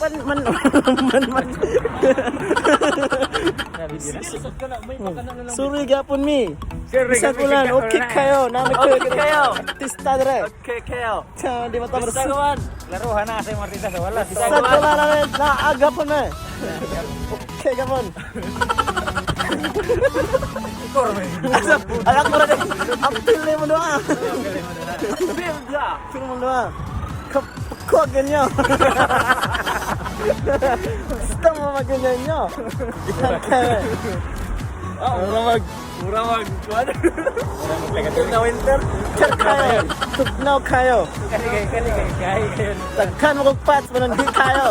Pan man man man. Sorry gapon mi. Bisa ko lang, okay kayo. Nami kayo. Okay kayo. Artista dire. Okay kayo. Tama, di mata Basta bersu. naman. Laruhan na sa Martita sa wala. Sa ko lang namin, naaga po na. Okay gapon. Alam ko na, ang pili mo doon. Bilda. Pili mo doon. Kapag ganyan. Basta mo maganyan nyo. Yan kayo. Ah, mura mag mura mag kuan. Na winter. Kaya kayo. Tugnaw kayo. Kani kay kani kay kay kayo. Tagkan mo kong pats, manandi kayo.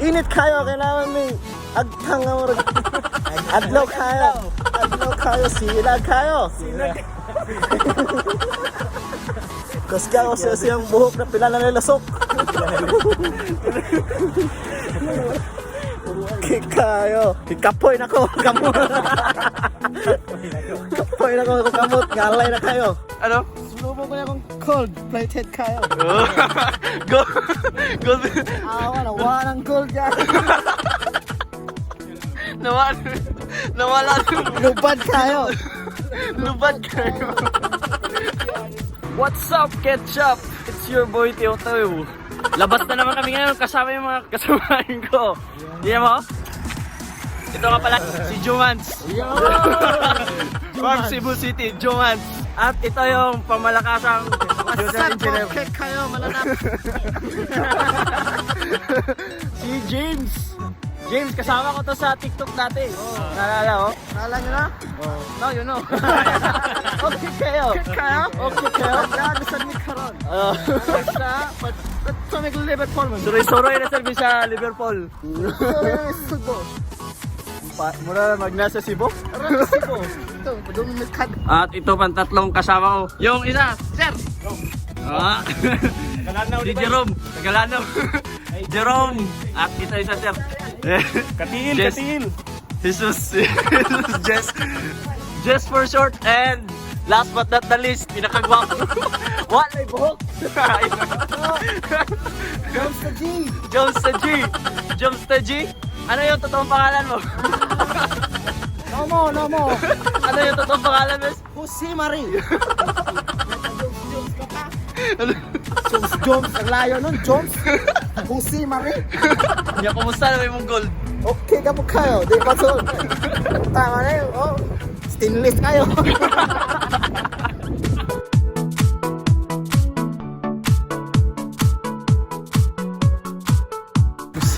Init kayo, kailangan may agtang nga murag. Adlaw kayo. Adlaw kayo, silag kayo. Silag. Kasi ako siya siyang buhok na pila na nilasok. Okay kayo. Kapoy na ko. Kamot. Kapoy na ko. Kamot. Ngalay na kayo. Ano? Sunubo ko na akong cold plated kayo. Go. Go. Ah, wala. Wala ng gold yan. Nawala. Nawala. Lubad kayo. Lubad kayo. What's up, Ketchup? It's your boy, Teo Teo. Labas na naman kami ngayon kasama yung mga kasamahan ko. Hindi mo? Ito nga pala, si Jumans. From Cebu City, Jumans. At ito yung pamalakasang What's up, okay kayo. Malanap. Si James. James, kasama ko to sa TikTok dati. Naalala ko? Naalala nyo na? No, you know. Okay kayo. Okay kayo? Okay kayo. Grabe sa ni karon. Basta, Sa may Liverpool man. Suroy-suroy na service sa Liverpool. Sorry, Subo. Pa, mura mag nasa Cebu. Aron Cebu. Ito, padung may kad. At ito pang tatlong kasama ko. Yung isa, sir. Ah. Si Jerome, Tagalano. Jerome. At ito isa, sir. Katil, Jess. katil. Jesus. Jesus, Jess. Jess for short and last but not the least, pinakagwapo. Walay buhok. Jones sa G. Jones the G. Jones the G. Ano yung totoong pangalan mo? No mo, no mo. Ano yung totoong pangalan, miss? Jose Marie. Jones, Jones ka pa. Jones, Jones. Ang layo nun, Jones. Jose Marie. Nya, kumusta na may mong gold? Okay ka po kayo. Di pa sol. Tama na yun. Oh. Stainless kayo.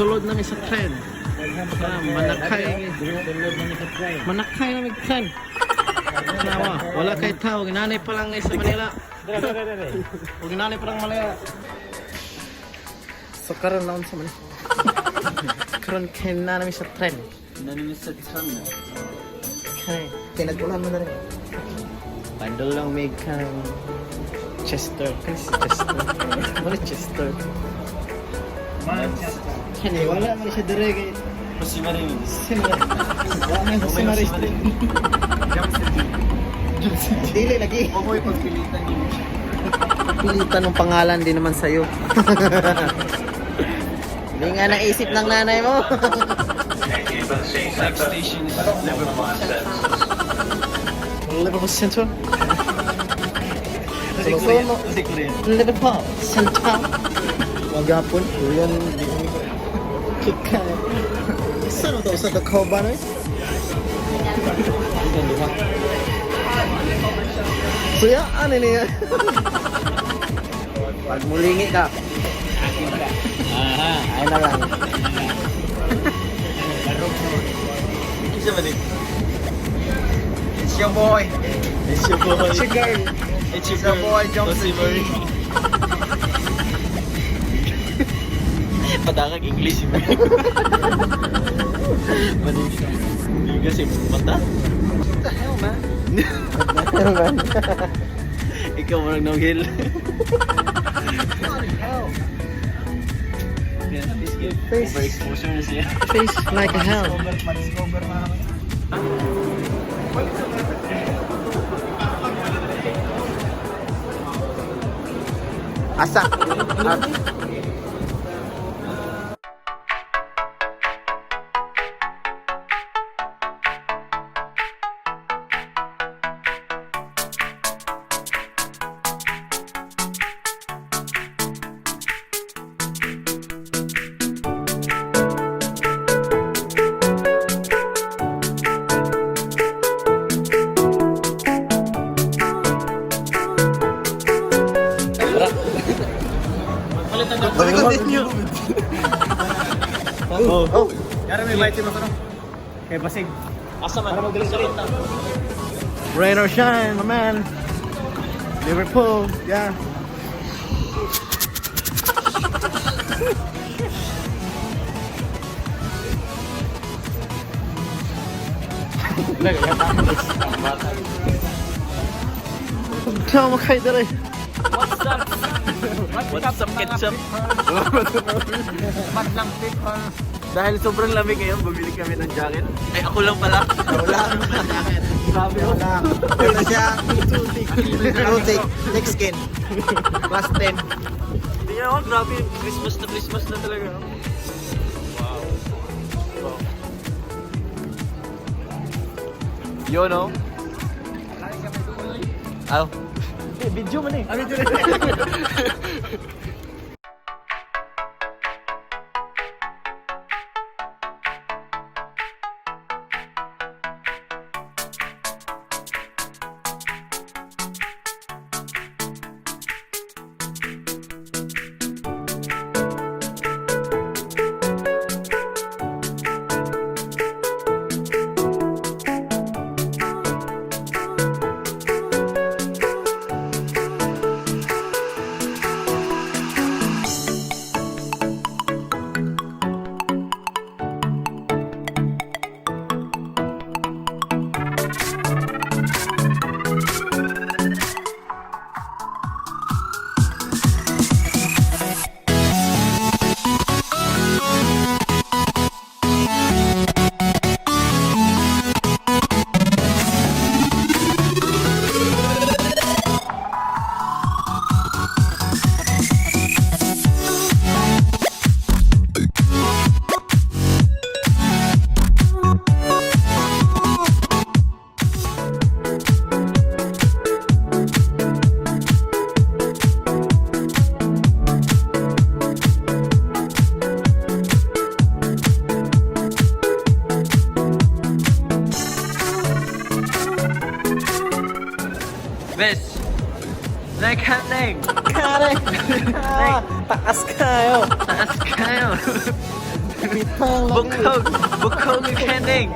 Sulod na mi sa tren. Manakay. Manakay na mig tren. Nawa, wala kay tao. Ginanay pa lang sa Manila. O ginanay pa lang Manila. So karon naon sa Manila. Karon kay na nami sa tren. Nani sa tren na. Kay tinagulan mo na rin. Pandol lang may kang Chester. Kani si Chester. Wala Chester. Manchester. Kani wala man siya dire kay Jose Marie. Sino ba? Wala man Jose Marie Street. Dili lagi. Huwag mo ipagpilitan yun. Pilitan ng pangalan din naman sa'yo. Hindi nga naisip ng nanay mo. Next station is Liverpool. Liverpool Center? Kasi Korean. Kasi Korean. Liverpool Center. Wagapon. Korean. Kika. Saan ito? Sa Dacoba na eh? So ya, ano niya? Pag mulingi ka. Aha. Ay na lang. Isa ba din? It's your boy. It's your boy. It's your girl. It's your boy, Jones Jose Marie. Padakag English yun. Mali. Hindi kasi mata. What the hell, man? Ikaw mo nang nonghil. What the hell? Face. Overexposure na siya. Face like a hell. Ma-discover na ako. Asa. Continue. Oh. Yara may bite mo Kay basig. Asa man? Rain or shine, my man. Liverpool, yeah. Tama kayo dere. What's up? What's up, ketchup? Madlang people. Dahil sobrang lamig ngayon, bumili kami ng jacket. Ay, ako lang pala. Wala. Grabe oh. Wala. Ito siya. True take. Thick skin. Plus 10. Hindi ako, grabe. Christmas na Christmas na talaga. No? Wow. Wow. Yun, no? Aw. Video man eh. Bes. Like hunting. Kare! Taas kayo! Taas kayo. Bitang lagi. Bukog. Bukog yung kending.